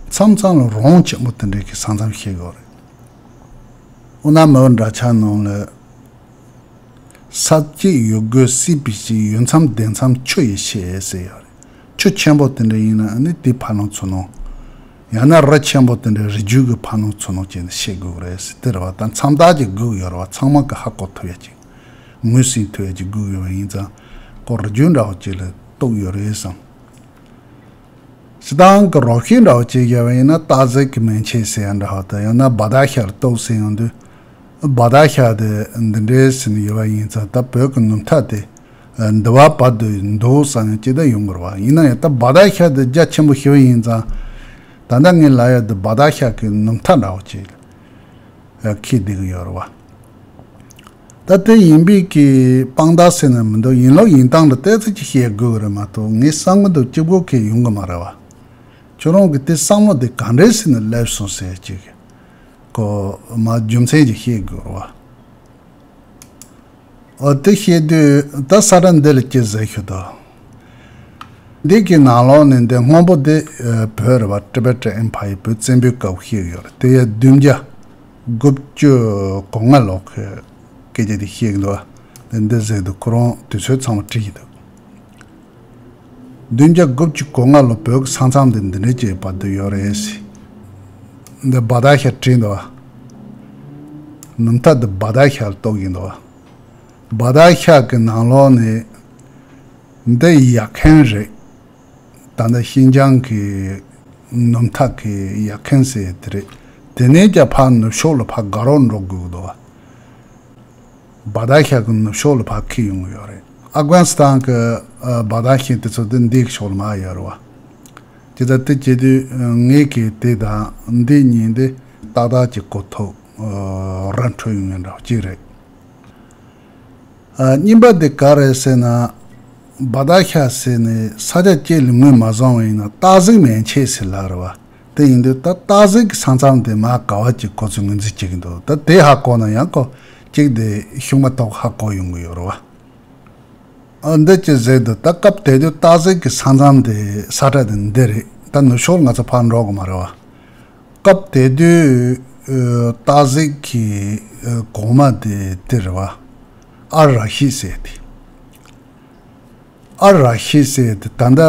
མཚམས་མཚམས་ལ་རོང་ཆེན་པོ་དེ་འདྲའི་གི་ས་མཚམས་བཤད་ཡོད་རེད། འོ་ན་མི་འདྲ་ཆགས་ནང་ལ། ས་གཅིག་ཡུལ་དགུ་སྲིད་པའི་གཅིག་ཡུལ་མཚམས་སྡེ་མཚམས་ཆུ་ཡིས་ཕྱེ་ཟེར་ཡོད་རེད། ཆུ་ཆེན་པོ་དེ་འདྲ་ཡིན་ན་ཨ་ནི་དེའི་ཕར་ནང་ཚུར་ནང་། ཡང་ན་རི་ཆེན་པོ་དེ་འདྲ་རི་རྒྱུད་ཀྱི་ཕར་ནང་ཚུར་ནང་བྱས་ནས་ཕྱེ་དགོས་རེད་ཟེར་དེ་རེད་བ། ད་མཚམས་རྟགས་ཀྱི་དགོས་ཡོད་རེད་བ། ཚང་མ་གི་ཧ་གོ་ཐུབ་ཡ་ཅིག་ངོས་ཟིན་ཐུབ་ཡ་ཅིག་དགོས་ཡོད་པ་ཡིན་ཙང་ཁོ་རི་རྒྱུད་འདྲ་བོ་ཅིག་ལ་གཏུགས་ཡོད་རེད་བསམ། སྤྱིར་བཏང་གི་རོ་ཤིང་འདྲ་བོ་ཅིག་བཞག་པ་ཡིན་ན་སྟག་གཟིག་གི་མན་ཆད་ཟེར་ཡ་འདྲ་བོ་དང་ཡང་ན་བ་དག་ཤ་ལ་གཏུགས་ཟེར་ཡོང་དུས། བ་དག་ཤ་དེ་འདི་འདྲའི་ཟེར་ནས་ཡོད་པ་ཡིན་ཙང་ད་བོད་ཀྱི་ནུབ་མཐའ་དེ་འདི་བ་བར་དུ་འདུག་བསམ་ཡང་ཅི་ལྟར་ཡོང་དགོས་རེད་བ། ཡིན་ན་ཡང་ད་བ་དག་ཤ་དེ་རྒྱ་ཆེན་པོ་ཞེ་པོ་ཡིན་ཙང་ད་ལྟ་ངས་ལབ་ཡ་དེ་བ་དག་ཤ་གི་ནུབ་མཐའ་འདྲ་བོ་ཅིག་འཁེལ་བསྡད་ཀྱི་ཡོད་རེད་བ། ད་དེ་ཡིན་པའི་གི་དཔང་རྟགས་ཟེར་ན་མི་འདུག་ཡིན་ལུགས་ཡིན་སྟངས་ལ་ཏོག་ཙམ་ཅིག་བཤད་དགོས་ཀྱི་རེད་མ་གཏོགས་ངས་བསམ་གི་འདུག་གཅིག་པོ་གི་ཡོང་གི་མ་རེད་བ། ཁྱོད་རང་གི་དེ་བསམ་བློ་དེ་ག་འདྲས་ཟེར་ནས་སླེབས་སོང་ཟེར་ཅིག་ཁོ་མ་རྒྱུ་མཚན་ཅིག་བཤད་དགོས་རེད་བ། ཨོ་དེ་བཤད་དུས་ད་ས་ཁྲ་འདི་ལ་ཅི་ཟེར་ཞུ་དོ། འདི་གི་ནང་ལོགས་ནས་འདི་སྔོན་པོ་འདི་ཨ་བོད་རེད་བ། Tibetan Empire བོད་བཙན་པོའི་སྐབས་བཤད་ཡོད་རེད། དེ་ཡ་བདུན་བརྒྱ་དགུ་བཅུ་གོ་ལྔ་ལོགས་ཀྱི་སྐད་ཆ་དེ་བཤད་འདུག་བ། འདི་འདི་ཟེར་འདུག་ཁོ་རང་དུས་ཚོད་ཚང་མ་བྲིས་ཀྱི་འདུག་བདུན་བརྒྱ་དགུ་བཅུ་གོ་ལྔ་ལོ་བོད་ཀྱི་ས་མཚམས་དེ་འདི་འདྲའི་ཅིག་བར་དུ་ཡོད་རེད་ཟེར། འདི་བ་དྷ་ཤ་བྲིས་འདུག་བ། ནུབ་མཐའ་འདི་བ་དྷ་ཤ་ལ་གཏོགས་ཀྱི་འདུག་བ། བ་དྷ་ཤ་གི་ནང་ལོགས་ནས་འདི་ཡ་ཁན་རེད། ད་ལྟ་ཤིན་ཅང་གི་ནུབ་མཐའ་གི་ཡ་ཁན་ཟེར་དེ་རེད། དེ་ནས་ཀྱང་ཕར་ནུབ་ཕྱོགས་ལ་ཕར་དགའ་རོགས་འགྲོ་དགོས་ཀྱི་འདུག་བ། བ་དྷ་ཤ་གི་ནུབ་ཕྱོགས་ལ་ཕར་འཁྱེར་ཡོང་གི་ཡོད་རེད། ཨབ་གྷ་ནི་སི་ཐན་གྱི་ཨ་བ་དྷ་ཤིང་དེ་ཚོ་དེ་འདི་གི་ཕྱོགས་ལ་མར་ཡོད་རེད་བ། ཇི་ལྟར་དེ་བྱེད་དུས་ངས་ཀྱིས་དེ་དང་འདི་གཉིས་འདི་ཏག་ཏག་ཅིག་གོ་ཐུབ། ཨ་ར་འཕྲོད་ཡོང་ངེས་འདྲ་བ་གཅིག་རེད། ཨ་གཉིས་པ་དེ་ག་རེད་ཟེར་ན། བ་དྷ་ཤ་ཟེར་ནས་ས་ཆ་གཅིག་ལ་ངོས་མ་བཟུང་བ་ཡིན་ན་སྟག་གཟིག་མན་ཆད་ཟེར་ལབ་རེད་བ། དེ་ཡིན་དུས་ད་སྟག་གཟིག་གི་ས་མཚམས་དེ་མར་ག་བ་ཅིག་ཁོ་ཚོས་ངོས་འཛིན་བྱེད་ཀྱི་འདུག་ད་དེ་ཧ་གོ་ན་ཡང་ཁོ་གཅིག་དེ་ཤུགས་མ་གཏོགས་ཧ་གོ་ཡོང་གི་ཡོད་རེད་བ། ཨ་འདི་ཅི་ཟེར་འདུག་ད་སྐབས་དེ་དུས་སྟག་གཟིག་གི་ས་མཚམས་དེ་ས་ཁྲ་དེ་འདི་རེད། ད་ནུབ་ཕྱོགས་ང་ཚོ་ཕར་འགྲོ་གི་མ་རེད་བ། སྐབས་དེ་དུས་ཨ་སྟག་གཟིག་གི་ཨ་གོང་མ་དེ་དེ་རེད་བ། ཨ་ར་ཤི་ཟེར་དེ། ཨ་ར་ཤི་ཟེར་དེ་ད་ལྟ་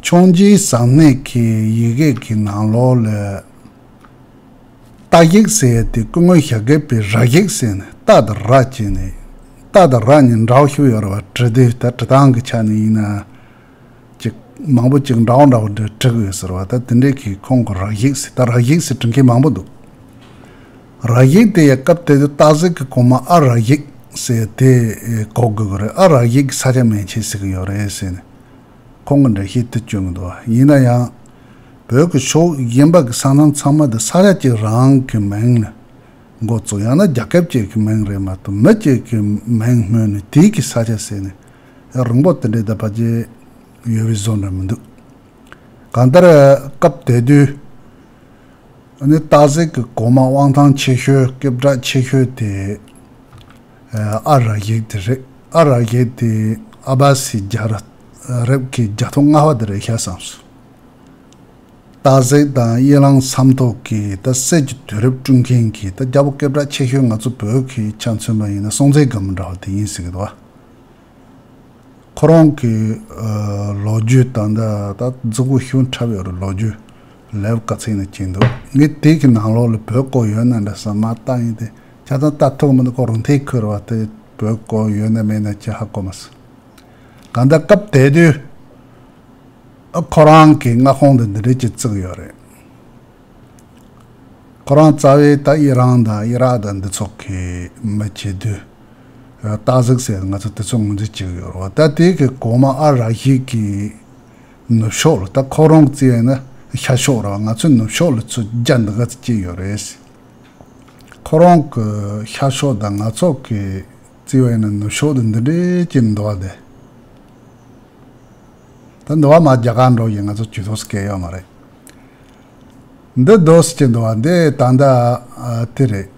ཆོས་རྗེ་ཟམ་གནས་ཀྱི་ཡི་གེ་གི་ནང་ལོགས་ལ་རྟ་བཞེས་ཟེར་དེ་སྐུ་ངོ་ཞྭ་སྒབ་པའི་ར་བཞེས་ཟེར་ནས་རྟ་དང་ར་བྱས་ནས་རྟ་དང་ར་གཉིས་འདྲ་བོ་ཞིག་ཡོད་རེད་བ། འབྲི་དུས་ད་འབྲི་སྟངས་ཀྱི་ཆ་ནས་ཡིན་ན་ཅིག་མང་པོ་ཅིག་འདྲ་བོ་འདྲ་བོ་འབྲི་འབྲི་གི་ཡོད་ཟེར་བ། ད་དེ་འདྲའི་གི་ཁོང་གི་ར་བཞེས་ཟེར་ད་ར་བཞེས་ཟེར་འབྲི་མཁན་མང་པོ་འདུག་ར་བཞེས་དེ་ཡ་སྐབས་དེ་དུས་སྟག་གཟིག་གི་གོང་མ་ཨ་ར་བཞེས་ཟེར་དེ་གོ་དགོས་ཀྱི་རེད། ཨ་ར་བཞེས་ཀྱི་ས་ཆ་མན་ཆད་ཟེར་གི་ཡོད་རེད་ཟེར་ནས་ཁོང་གི་འགྲེལ་བཤད་དེ་བསྐྱོན་གི་འདུག་ཡིན་ན་ཡང་བོད་ཀྱི་ཕྱོགས་གཞན་པ་གི་ས་མཚམས་ཚང་མ་དེ་ས་ཆ་གཅིག་རང་གི་མིང་ལ་འགོ་བཙུགས། ཡང་ན་རྒྱལ་ཁབ་གཅིག་གི་མིང་རེད་མ་གཏོགས་མི་གཅིག་གི་མིང་སྨོས་ནས་དེའི་གི་ས་ཆ་ཟེར་ནས་རིང་པོ་དེ་འདྲའི་ད་ཕལ་ཆེར་ཡོད་པའི་བཟོ་འདྲ་མི་འདུག་གང་ལྟར་སྐབས་དེ་དུས་ཨ་ནི་སྟག་གཟིག་གི་གོང་མ་དབང་ཐང་ཆེ་ཤོས་སྐད་གྲགས་ཆེ་ཤོས་དེ་ཨ་ར་བཞེས་དེ་རེད། ཨ་ར་བཞེས་དེ་ཨ་བ་སི་རྒྱལ་རབས་ཀྱི་རྒྱལ་ཐོ་ལྔ་པ་དེ་རེད་ཤག་བསམ་སོང་། སྟག་གཟིག་དང་གཡས་གླང་ཟམ་ཐོག་གི་ད་སྲིད་ཀྱི་དུས་རབས་དཀྲུག་མཁན་གྱི་ད་རྒྱལ་པོ་སྐད་གྲགས་ཆེ་ཤོས་ང་ཚོ་བོད་ཀྱི་ཆ་མཚོན་པ་ཡིན་ན་སྲོང་བཙན་སྒམ་པོ་འདྲ་བ་དེ་ཡིན་ཟེར་གི་འདུག་བ། ཁོ་རང་གི་ཨ་ལོ་རྒྱུས་དང་ད་ད་མཛུབ་གུ་ཤུགས་འཁྲབ་ཡོད་རེད། ལོ་རྒྱུས་ལེབ་ག་ཚིག་ནས་ཅིག་འདུག་ངས་དེ་གི་ནང་ལོགས་ལ་བོད་སྐོར་ཡོད་ན་འདྲ་བསམ་མ་ལྟ་ཡིན་ཏེ་ཆ་ཚང་ལྟ་ཐུབ་མི་འདུག་ཁོ་རུ་འཐེན་ཁུར་བ་དེ་བོད་སྐོར་ཡོད་ན་མེད་ན་ཅི་ཧ་གོ་མ་སོང་། གང་ལྟར་སྐབས་དེ་དུས་ཨ་ཁོ་རང་གི་མངའ་ཁོངས་དེ་འདི་འདྲས་ཅིག་བརྩིགས་ཡོད་རེད། ཁོ་རང་རྩ་བའི་ད་ཨི་རན་དང་ཨི་རག་དང་འདི་ཚོ་གི་མི་བྱེད་དུས་ཨ་སྟག་གཟིག་ཟེར་ང་ཚོ་དེ་ཚོ་ངོས་འཛིན་བྱེད་ཀྱི་ཡོད་རེད་བ། ད་དེ་གི་གོང་མ་ཨ་ར་བཞེས་ཀྱི་ནུབ་ཕྱོགས་ལ་ད་ཁོ་རང་བརྩིས་ཡོད་ན་ཤར་ཕྱོགས་རེད་བ། ང་ཚོའི་ནུབ་ཕྱོགས་ལ་ཚུར་རྒྱ་འདི་ག་ཚོད་ཅིག་ཡོད་རེད། ཁོ་རང་གི་ཤར་ཕྱོགས་དང་ང་ཚོ་གི་བརྩིས་པ་ཡིན་ན་ནུབ་ཕྱོགས་དེ་འདི་འདྲའི་ཅིག་འདུག་བ། དེ་ད་འདུག་བ་མ་རྒྱ་གར་འགྲོ་ཡིན་ང་ཚོ་ཇུས་གཏོགས་སུ་སྐད་ཡོད་མ་རེད། འདི་རྡོ་སུ་ཅི་འདུག་བ། འདི་ད་ལྟ་ཨ་དེ་རེད།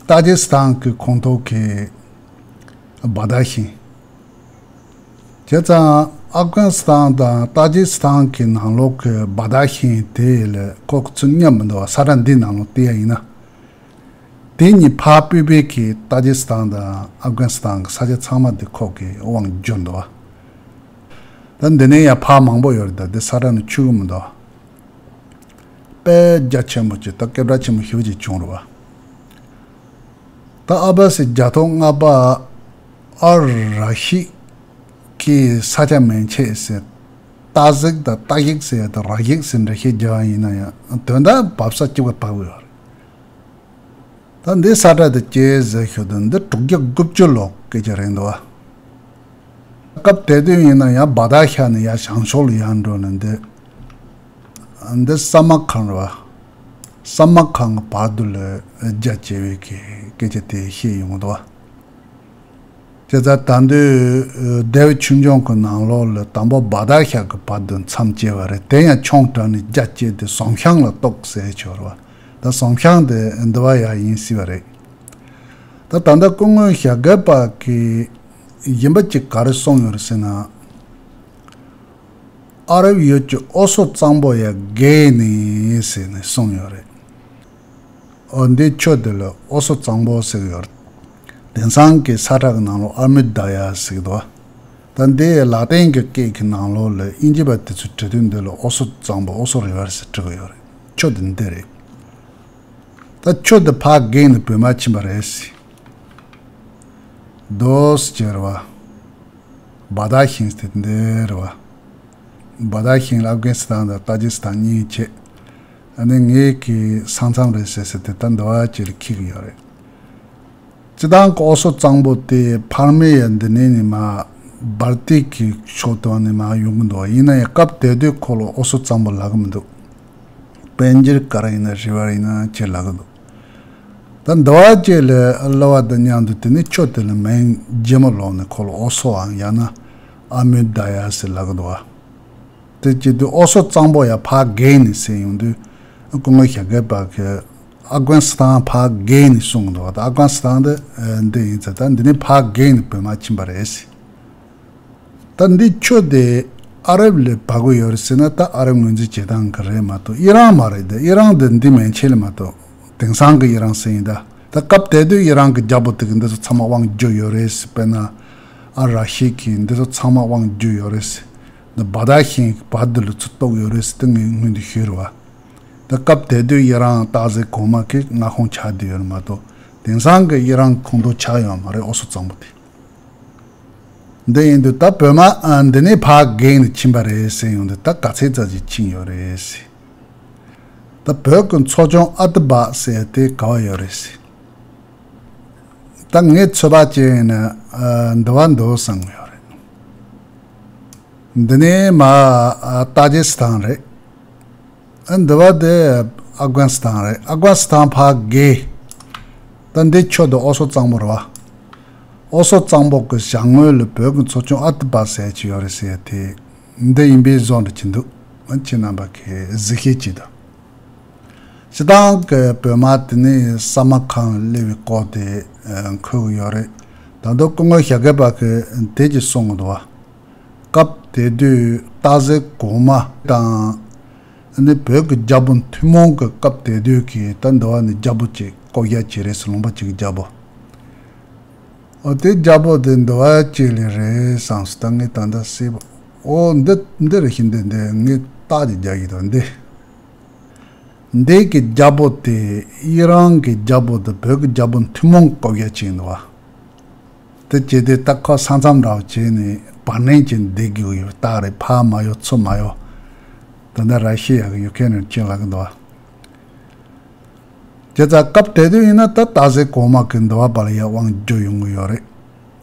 ཏཱ་ཇི་སི་ཐན་གྱི་ཁོངས་གཏོགས་ཀྱི་བ་དྷ་ཤིང་། བྱས་ཙང་ཨབ་གྷ་ནི་སི་ཐན་དང་ཏཱ་ཇི་སི་ཐན་གྱི་ནང་ལོགས་ཀྱི་བ་དྷ་ཤིང་དེ་ལ་ཁོ་ཚོ་མཉམ་མི་འདུག་བ། ས་ཁྲ་འདི་ནང་ལོགས་བལྟས་ཡ་ཡིན་ན། དེ་གཉིས་ཕར་སྤོས་པའི་གི་ཏཱ་ཇི་སི་ཐན་དང་ཨབ་གྷ་ནི་སི་ཐན་གྱི་ས་ཆ་ཚང་མ་དེ་ཁོ་གི་དབང་བསྒྱུར་འདུག་བ། ད་འདི་ནས་ཡང་ཕར་མང་པོ་ཡོད་རེད། ད་འདི་ས་ཁྲ་ནི་ཆུད་ཀྱི་མི་འདུག་བ། དཔེ་རྒྱ་ཆེན་པོ་ཅིག་ད་སྐད་གྲགས་ཆེན་པོ་ཞེ་པོ་ཅིག་བྱུང་རེད་བ། ད་ཨ་བ་སི་རྒྱ་ཐོ་ལྔ་པ་ཨ་ར་ཤི་གི་ས་ཆ་མན་ཆད་ཟེར། སྟག་གཟིག་དང་སྟག་གཞིག་ཟེར་ཡ་དང་ར་གཞིག་ཟེར་འགྲེལ་བཤད་རྒྱག་པ་ཡིན་ན་ཡང་དོན་དག་བབས་ས་གཅིག་པ་བབས་ཡོད་རེད། ད་འདི་ས་ཁྲ་དེ་ཅི་ཟེར་ཞུ་དུས་འདི་དྲུག་བརྒྱ་དགུ་བཅུ་ལོ་སྐད་ཆ་རེད་འདུག་བ། སྐབས་དེ་དུས་ཡིན་ན་ཡང་བ་དྷ་ཤ་ནས་ཡར་བྱང་ཕྱོགས་ལ་ཡར་འགྲོ་ནས་འདི་འདི་ས་མ་ཁང་རེད་བ། ས་མ་ཁང་གི་བར་དུ་ལ་རྒྱ་ཆེ་བའི་གི་སྐད་ཆ་དེ་བཤད་ཡོང་འདུག་བ། བྱས་ཙང་ད་དུང་ལྡེའུ་ཆོས་འབྱུང་གི་ནང་ལོགས་ལ་དང་པོ་བ་དྷ་ཤ་གི་བར་དུ་མཚམས་བཅད་པ་རེད། དེ་ཡང་ཆུང་དྲགས་ནས་རྒྱ་བསྐྱེད་དེ་ཟོམ་ཤང་ལ་གཏོགས་ཟེར་ཆོག་རེད་བ། ད་ཟངས་ཤང་དེ་འདི་བ་ཡ་ཡིན་སྲིད་པ་རེད། ད་ད་ལྟ་སྐུ་ངོ་ཞྭ་སྒབ་པ་གི་གཞན་པ་ཅིག་ག་རེ་གསུངས་ཡོད་རེད་ཟེར་ན། ཨ་རབ་ཡུལ་གྱི་ཨོ་སོ་གཙང་པོ་ཡ་བརྒལ་ནས་ཟེར་ནས་གསུངས་ཡོད་རེད། ཨོ་འདི་ཆུ་དེ་ལ་ཨོ་སོ་གཙང་པོ་ཟེར་གྱི་ཡོད་རེད། དེང་སང་གི་ས་ཁྲ་གི་ནང་ལོགས་ཨ་མུ་ད་ཡ་ཟེར་གྱི་འདུག་ད་འདི་ལ་ཏིང་གི་སྐད་ཀྱི་ནང་ལོགས་ལ་དབྱིན་ཇི་པ་དེ་ཚོས་བྲིས་དུས་འདི་ལ་ཨོ་སོ་གཙང་པོ་ཨོ་སོ་རི་ཝར་ཟེར་བྲིས་གྱི་ཡོད་རེད། ཆུ་དེ་འདི་རེད། ད་ཆུ་དེ་ཕར་བརྒལ་ནས་བོད་མ་ཕྱིན་པ་རེད་ཟེར། རྡོ་སི་ཅེར་བ། བ་དག་ཤིང་སྟེ་འདིར་བ། བ་དག་ཤིང་ལ་ཨབ་གྷན་སི་ཐན་དང་ཏ་ཇིག་སི་ཐན་གཉིས་བྱས། ཨ་ནི་ངེད་ཀྱི་ས་མཚམས་རེད་ཟེར་ཟེར་ཏེ་ད་འདི་བ་ཅིག་ལ་འཁེལ་གྱི་ཡོད་རེད། སྤྱི་བཏང་གི་ཨོ་སོ་གཙང་པོ་དེ་ཕར་མེ་ཡ་འདི་ནས་ནི་མ་སྦལ་ཏིག་གི་ཕྱོགས་དང་ནི་མ་ཡོང་གི་འདུག་ཡིན་ན་ཡང་སྐབས་དེ་དུས་ཁོ་ལ་ཨོ་སོ་གཙང་པོ་ལབ་གི་མི་འདུག་དཔལ་འབྱོར་ག་རེ་ཡིན་ན་རི་བར་ཡིན་ན་ཅེས་ལབ་གི་འདུག་ད་འདི་བ་ཅིག་ལ་གླུ་བ་དང་མཉམ་དུ་དེ་ནི་ཆུ་དེ་ལ་མིང་རྗེས་མ་ལོག་ནས་ཁོ་ལ་ཨོ་སོའམ་ཡང་ན་ཨ་མུ་ད་ཡ་ཟེར་ལབ་གི་འདུག་བ། དེ་བྱེད་དུས་ཨོ་སོ་གཙང་པོ་ཡ་ཕར་བརྒལ་ནས་ཟེར་ཡོང་དུས་སྐུ་ངོ་ཞྭ་སྒབ་པ་གིས་ཨབ་གྷན་སི་ཐན་ཕར་བརྒལ་ནས་གསུངས་གི་འདུག་བ། ད་ཨབ་གྷན་སི་ཐན་དེ་འདི་ཡིན་ཙང་ད་འདི་ནི་ཕར་བརྒལ་ནས་བོད་མ་ཕྱིན་པ་རེད་ཟེར། ད་འདི་ཆུ་དེ་ཨ་རབ་ལ་བབས་ཀྱི་ཡོད་རེད་ཟེར་ན་ད་ཨ་རབ་ངོས་འཛིན་བྱེད་སྟངས་ག་རེ་མ་གཏོགས་ཨི་རན་མ་རེད། ད་ཨི་རན་དེ་འདི་མན་ཆད་ལ་མ་གཏོགས་དེང་སང་གི་ཨི་རན་ཟེར་ཡིན་ད། ད་སྐབས་དེ་དུས་ཨི་རན་གྱི་རྒྱལ་པོ་དེ་གིས་འདི་ཚོ་ཚང་མ་དབང་བསྒྱུར་ཡོད་རེད་ཟེར། དཔེར་ན་ཨ་ར་ཤི་གིས་འདི་ཚོ་ཚང་མ་དབང་བསྒྱུར་ཡོད་རེད་ཟེར། འདི་བ་དག་ཤིང་བ་འདི་ལ་ཚུར་གཏོགས་ཡོད་རེད་ཟེར་ཏེ་ངས་སྔོན་དུ་ཞུས་རེད་བ། ད་སྐབས་དེ་དུས་ཨི་རན་སྟག་གཟིག་གོང་མ་གི་མངའ་ཁོངས་ཆགས་བསྡད་ཡོད་རེད་མ་གཏོགས་དེང་སང་གི་ཨི་རན་ཁོངས་གཏོགས་ཆགས་ཡོད་མ་རེད་ཨོ་སོ་གཙང་པོ་དེ། འདི་ཡིན་དུས་ད་བོད་མ་ཨ་འདི་ནས་ཕར་བརྒལ་ནས་ཕྱིན་པ་རེད་ཟེར་ཡོང་དུས་ད་ག་ཚད་ཙམ་ཞིག་ཕྱིན་ཡོད་རེད་ཟེར། ད་བོད་ཀྱི་མཚོ་ཆུང་ཨ་ཏི་བ་ཟེར་དེ་ག་བ་ཡོད་རེད་ཟེར། ད་ངས་ཚོད་དཔག་བྱས་ཡིན་ན་ཨ་འདི་བ་འདུག་བསམ་གྱི་ཡོད་རེད། འདི་ནས་མར་ཨ་ཏཱ་ཇི་སི་ཐན་རེད། ཨ་འདི་བ་དེ་ཨབ་གྷན་སི་ཐན་རེད། ཨབ་གྷན་སི་ཐན་ཕར་བརྒལ། ད་འདི་ཆུ་དེ་ཨོ་སོ་གཙང་པོ་རེད་བ། ཨོ་སོ་གཙང་པོ་གི་བྱང་ངོས་ལ་བོད་ཀྱི་མཚོ་ཆུང་ཨ་ཏི་བ་ཟེར་གྱི་ཡོད་རེད་ཟེར་དེ། འདི་ཡིན་པའི་བཟོ་འདྲ་ཅིག་འདུག་ཁྱེད་རྣམ་པ་གིས་གཟིགས་ཤེས་ཅིག་དང་། སྤྱི་བཏང་གི་བོད་དམག་དེ་ནི་ས་མ་ཁང་སླེབས་པའི་སྐོར་དེ་འཁོད་ཀྱི་ཡོད་རེད། ད་དུང་སྐུ་ངོ་ཞྭ་སྒབ་པ་གིས་དེ་ཅིག་གསུང་གི་འདུག་བ། སྐབས་དེ་དུས་སྟག་གཟིག་གོང་མ་དང་ནི་བོད་ཀྱི་རྒྱལ་པོ་ཐུན་མོང་གི་སྐབས་དེ་དུས་ཀྱི་ད་འདི་བ་ནི་རྒྱལ་པོ་ཅིག་བསྐོ་བཞག་བྱས་རེད་ཟེར། ལུང་པ་ཅིག་གི་རྒྱལ་པོ། ཨོ་དེ་རྒྱལ་པོ་དེ་འདི་བ་ཅིག་ལ་རེད་བསམ་སོང་། ད་ངས་ད་ལྟ་སྲིད་པ་ཨོ་འདི་འདི་རེད་ཤི་འདི་འདི་ངས་རྟགས་ཅིག་རྒྱག་གི་འདུག་འདི། འདི་གི་རྒྱལ་པོ་དེ་ཨི་རན་གི་རྒྱལ་པོ་དང་བོད་ཀྱི་རྒྱལ་པོ་ཐུན་མོང་བསྐོ་བཞག་བྱས་འདུག་བ། དེ་བྱས་ཏེ་ད་ཁོ་ས་མཚམས་འདྲ་བོ་བྱས་ནས་བར་གནས་ཀྱི་འདི་གི་ཡོད་རྟགས་རེད། ཕར་མ་ཡོང་ཚུར་མ་ཡོང་། ད་ལྟ་ར་ཤི་ཡ་གི་ཡུ་ཁེ་རེན་ཅིག་ལབ་གི་འདུག་བ། བྱས་ཙང་སྐབས་དེ་དུས་ཡིན་ན་ད་སྟག་གཟིག་གོང་མ་གི་འདི་བ་བར་ཡ་དབང་བསྒྱུར་ཡོང་གི་ཡོད་རེད།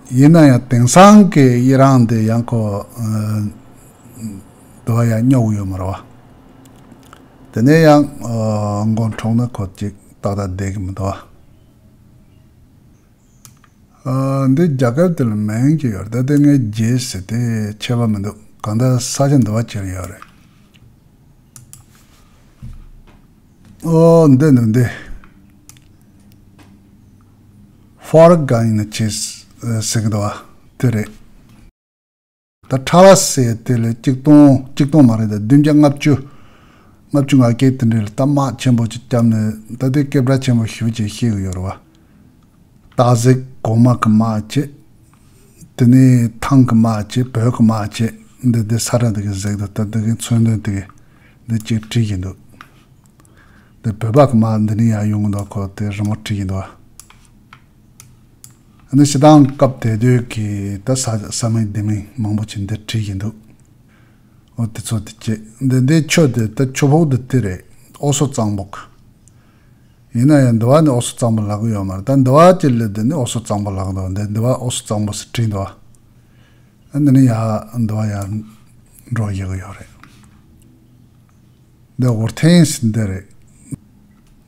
ཡིན་ན་ཡང་དེང་སང་གི་ཨི་རན་འདི་ཡང་ཁོ་འདི་བ་ཡ་སྙོབ་གི་ཡོད་མ་རེད་བ། དེ་ནས་ཡང་མགོ་འཕྲོག་ན་ཁོ་ཅིག་ཏག་ཏག་བསྡད་གི་མི་འདུག་བ། ཨ། འདི་རྒྱ་གར་དེ་ལ་མིང་ཅིག་ཡོད་རེད། ད་དེ་ངས་བརྗེད་ཟེར་དེ་ཁྱད་པར་མི་འདུག་གང་ལྟར་ས་ཆ་འདི་བ་ཅིག་ཡོད་རེད། ཨོ་འདི་འདི་འདི། ཧྥོར་ག་ཡིན་ན་ཅི་ཟེར་གི་འདུག་བ། དེ་རེད། ད་ཁྲ་བ་ཟེར་དེ་ལ་གཅིག་སྟོང་གཅིག་སྟོང་མ་རེད། ད་བདུན་བརྒྱ་ལྔ་བཅུ། ལྔ་བཅུ་ང་བརྒྱད་དེ་འདྲ་ལ་ད་དམག་ཆེན་པོ་ཅིག་བརྒྱབ་ནས་ད་དེ་སྐད་གྲགས་ཆེན་པོ་ཞེ་པོ་ཅིག་བཤད་གི་ཡོད་རེད་བ། སྟག་གཟིག་གོང་མ་གི་དམག་བྱས། དེ་ནས་ཐང་གི་དམག་བྱས། བོད་གི་དམག་བྱས། འདི་འདི་ས་ཁྲ་འདི་གི་གཟིགས་འདུག་ད་འདི་གི་མཚོན་དོན་དེ་གི་འདི་གཅིག་བྲིས་ཀྱི་འདུག་འདི་བོད་པ་གི་དམག་འདི་ནས་ཡར་ཡོང་གི་འདུག་ཁོ་དེ་རི་མོ་བྲིས་ཀྱི་འདུག་ཨ་ནི་སྤྱིར་བཏང་སྐབས་དེ་དུས་ཀྱི་ད་ས་ས་མིང་ལྡེ་མིང་མང་པོ་ཅིག་འདི་བྲིས་ཀྱི་འདུག་འོ་དེ་ཚོ་དེ་བྱས། འདི་འདི་ཆུ་དེ་ད་ཆུ་ཕོག་འདི་དེ་རེད། ཨོ་སོ་གཙང་པོ་གི། ཡིན་ན་ཡང་འདི་བ་ནི་ཨོ་སོ་གཙང་པོ་ལབ་གི་ཡོད་མ་རེད། ད་འདི་བ་ཅིག་ལ་འདི་ནི་ཨོ་སོ་གཙང་པོ་ལབ་གི་འདུག་འདི་འདི་བ་ཨོ་སོ་གཙང་པོ་ཟེར་བྲིས་འདུག་ཨ་འདི་ནི་ཡར་འདི་བ་ཡར་འགྲོ་ཡི་གི་ཡོད་རེད། འདི་ཝུ་ཐེན་ཟེར་འདི་རེད།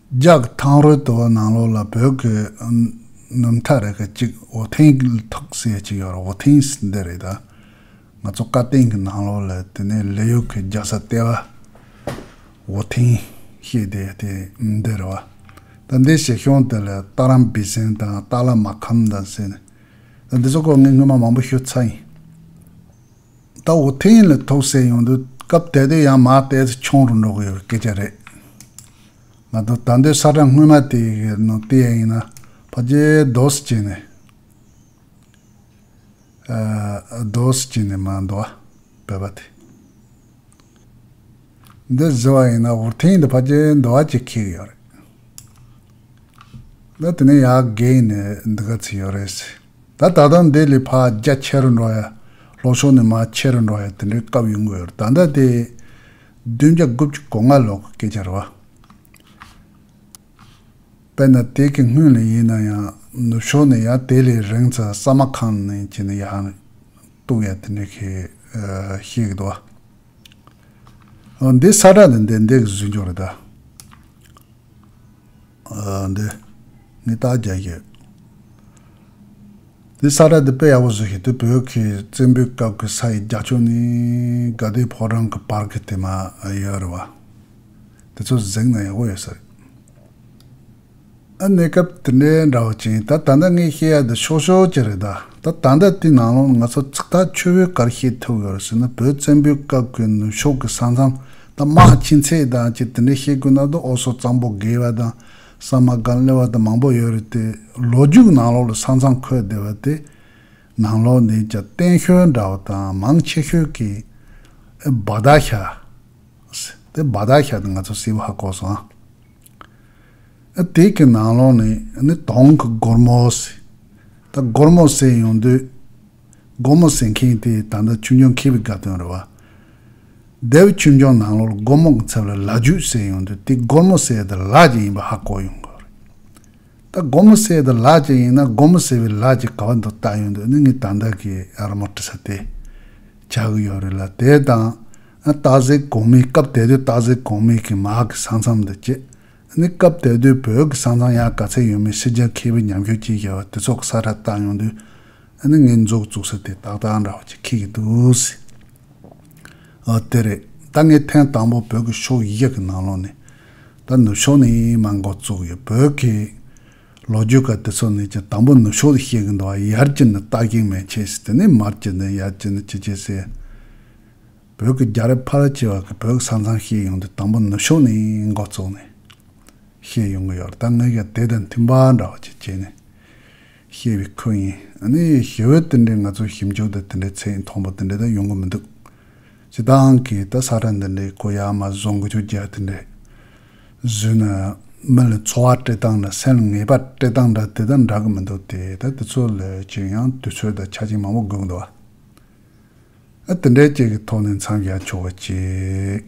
རྒྱ་གི་ཐང་རོལ་དུ་བ་ནང་ལོགས་ལ་བོད་ཀྱི་ནུབ་མཐའ་རེ་ག་གཅིག་ཝུ་ཐེན་ཐོག་ཟེར་གཅིག་ཡོད་རེད། ཝུ་ཐེན་ཟེར་འདི་རེད། ད་ང་ཚོ་བཀའ་བསྟན་གྱི་ནང་ལོགས་ལ་དེ་ནས་ལི་ཡུལ་གྱི་རྒྱལ་ས་ལྟེ་བ་ཝུ་ཐེན། ཤེས་དེ་དེ་འདི་རེད་བ། ད་འདི་ཞིག་ཤོང་དེ་ལ་ཏཱ་རམ་བི་སན་དང་ཏཱ་ལ་མ་ཁམ་དང་ཟེར་ནས། ད་འདི་ཚོ་ཀོ་ངས་སྔོན་མ་མང་པོ་ཤོད་ཚར་ཡིན། ད་འོ་ཐེངས་ལ་ཐོག་སེ་ཡོང་དུས་སྐབས་དེ་དུས་ཡང་མ་བལྟས་ཚེ་ཆུང་རུ་འགྲོ་གི་ཡོད་སྐད་ཆ་རེད། ང་ཚོ་ད་འདོད་ས་ཁྲ་སྔོན་མ་དེ་གི་ནང་བལྟས་ཡ་ཡིན་ན་ཕ་གྱི་རྡོ་སུ་བྱས་ནས། རྡོ་སུ་བྱས་ནས་མ་འདུག་བ། བོད་པ་དེ། འདི་བཟི་བ་ཡིན་ན་འོ་ཐེངས་འདི་ཕ་གྱི་འདུག་བ་ཅིག་ཁེགས་ཡོད་རེད། ད་དེ་ནས་ཡར་བརྒལ་ནས་འདི་ག་ཚིག་ཡོད་རེད་ཟེར། ད་ད་ལྟ་འདི་ལས་ཕར་རྒྱ་ཆེ་རུ་འགྲོ་ཡ། ལྷོ་ཕྱོགས་ནས་མར་ཆེ་རུ་འགྲོ་ཡ་དེ་འདྲའི་སྐབས་ཡོང་གི་ཡོད་རེད། ད་ལྟ་དེ་བདུན་བརྒྱ་དགུ་བཅུ་གོ་ལྔ་ལོ་གི་སྐད་ཆ་རེད་བ། དཔེར་ན་དེ་གི་སྔོན་ལ་ཡིན་ན་ཡང་ནུབ་ཕྱོགས་ནས་ཡང་དེ་ལས་རིང་ཙམ་ས་མ་ཁང་ནས་བྱས་ནས་ཡང་གཏུག་ཡ་དེ་འདྲའི་གི་ཤེས་ཀྱི་འདུག་བ། འདི་ས་ཁྲ་འདི་འདི་འདི་གི་བཟོས་འཇོག་རེད་ད། འདི་ངས་རྟགས་རྒྱག་གི་ཡོད། འདི་ས་ཁྲ་འདི་དཔེ་ཡག་པོ་བཟོས་ཤིག་དེ་བོད་ཀྱི་བཙན་པོའི་སྐབས་ཀྱི་ས་ཡི་རྒྱ་ཕྱོགས་ནས་དགའ་ལྡན་ཕོ་བྲང་གི་བར་གྱི་དེ་མ་ཡོད་རེད་བ། དེ་ཚོ་གཟིགས་ན་ཡག་པོ་ཡོད་ས་རེད། ཨ་གནས་སྐབས་དེ་འདྲའི་འདྲ་བོ་ཅིག་ཡིན། ད་ད་ལྟ་ངས་བཤད་ཡ་འདི་ཤོག་ཤོག་ཅིག་རེད་ད། ད་ད་ལྟ་དེའི་ནང་ལོགས་ང་ཚོ་ཚིག་ཐག་ཆོད་པོའི་ག་རེ་བཤད་ཐུབ་ཡོད་རེད་ཟེར་ན། བོད་བཙན་པོའི་སྐབས་ཀྱི་ནུབ་ཕྱོགས་ཀྱི་ས་མཚམས་ད་དམག་ཆེན་ཚད་དང་ཅིག་དེ་འདྲའི་བཤད་དགོས་ན་ད་ཨོ་སོ་གཙང་པོ་དགེ་བ་དང་ས་མ་དགའ་སླེ་བ་དང་མང་པོ་ཡོད་རེད་དེ། ལོ་རྒྱུས་ནང་ལོགས་ལ་ས་མཚམས་འཁོད་བསྡད་པ་དེ་ནང་ལོགས་ནས་ཀྱང་བརྟན་ཤོས་འདྲ་བོ་དང་མང་ཆེ་ཤོས་ཀྱི་ཨེ་བ་དྷ་ཤ། དེ་བ་དྷ་ཤ་དེ་ང་ཚོ་སྲིད་པ་ཧ་གོ་སོང་ཨ། དེ་གི་ནང་ལོགས་ནས་ནི་དོང་གི་སྒོར་མོ་ཟེར། ད་སྒོར་མོ་ཟེར་ཡོང་དུས། སྒོར་མོ་ཟེར་མཁན་དེ་ད་ལྟ་ཆོས་འབྱུང་མཁས་པའི་དགའ་སྟོན་རེད་བ། སྡེ་པའི་ཆོས་འབྱུང་ནང་ལོགས་ལ་སྒོར་མོ་གི་ཚབ་ལ་ལ་རྒྱུད་ཟེར་ཡོང་དུས་དེ་སྒོར་མོ་ཟེར་དེ་ལ་ཅིག་ཡིན་པ་ཧ་གོ་ཡོང་གི་རེད། ད་སྒོར་མོ་ཟེར་དེ་ལ་ཅིག་ཡིན་ན་སྒོར་མོ་ཟེར་བའི་ལ་ཅིག་ག་བ་འདུག་ལྟ་ཡོང་དུས་ནི་ངས་ད་ལྟ་གི་ཨ་ར་མོ་དྲི་ས་དེ་ཆགས་ཀྱི་ཡོད་རེད་ལ། དེ་དང་ཨ་སྟག་གཟིག་གོང་མའི་སྐབས་དེ་དུས་སྟག་གཟིག་གོང་མའི་གི་མ་གི་ས་མཚམས་འདི་བཅད། ནི་སྐབས་དེ་དུས་བོད་ཀྱི་ས་མཚམས་ཡང་ག་ཚད་ཡོད་མེད་ཕྱི་རྒྱལ་མཁས་པའི་ཉམས་ཞིབ་ཅིག་བྱས་པ་དེ་ཚོ་གི་ས་ཁྲ་བཏང་ཡོང་དུས་ཨ་ནི་ངའི་མཛུབ་བཙུགས་ས་དེ་ཏག་ཏག་འདྲ་བ་ཅིག་འཁྱེར་གྱི་འདུག་ཟེར། ཨ་དེ་རེད། ད་ངས་ཐེངས་དང་པོ་བོད་ཀྱི་ཕྱོགས་བཞི་གི་ནང་ལོགས་ནས་ད་ནུབ་ཕྱོགས་ནས་མར་འགོ་བཙུགས་ཡོད། བོད་ཀྱི་ལོ་རྒྱུས་སྐབས་དེ་ཚོ་ནས་ཀྱང་དང་པོ་ནུབ་ཕྱོགས་ལ་བཤད་གི་འདུག་བ། ཡར་གྱི་ནི་སྟག་གི་མན་ཆད་ཟེར། དེ་ནས་མར་གྱི་ནི་ཡར་གྱི་ནི་ཅི་ཅི་ཟེར། བོད་ཀྱི་རྒྱལ་རབས་ཕལ་ཆེ་བ་གི་བོད་ཀྱི་ས་མཚམས་བཤད་ཡོང་དུས་དང་པོ་ནུབ་ཕྱོགས་ནས་འགོ་བཙུགས་ནས་བཤད་ཡོང་གི་ཡོད་རེད། ད་ངས་ཀྱང་དེ་དང་མཐུན་པ་འདྲ་བ་ཅིག་བྱས་ནས་བཤད་པའི་ཁུལ་ཡིན། ཨ་ནི་ཞི་བའི་དེ་འདྲའི་ང་ཚོ་ཞིབ་འཇུག་དང་དེ་འདྲའི་ཚད་མཐོན་པོ་དེ་འདྲའི་ད་ཡོང་གི་མི་འདུག་སྤྱི་བཏང་གི་ད་ས་ཁྲ་འདི་འདྲའི་གོ་ཡ་མ་བཟོ་འགུལ་སྐྱོད་རྒྱག་དེ་འདྲའི་བཟོས་ན་མི་ལ་ཚོར་བ་སྤྲད་སྟངས་འདྲ་སེམས་ལ་ངེས་པ་སྤྲད་སྟངས་འདྲ་དེ་དང་འདྲ་གི་མི་འདུག་སྟེ། ད་དེ་ཚོ་ལ་ཅིག་ཡང་དུས་ཚོད་དང་ཆ་རྐྱེན་མང་པོ་དགོས་ཀྱི་འདུག་བ། ཨ་དེ་འདྲའི་ཅིག་གི་ཐོག་ནས་མཚམས་བཞག་ཆོག་པ་ཅིག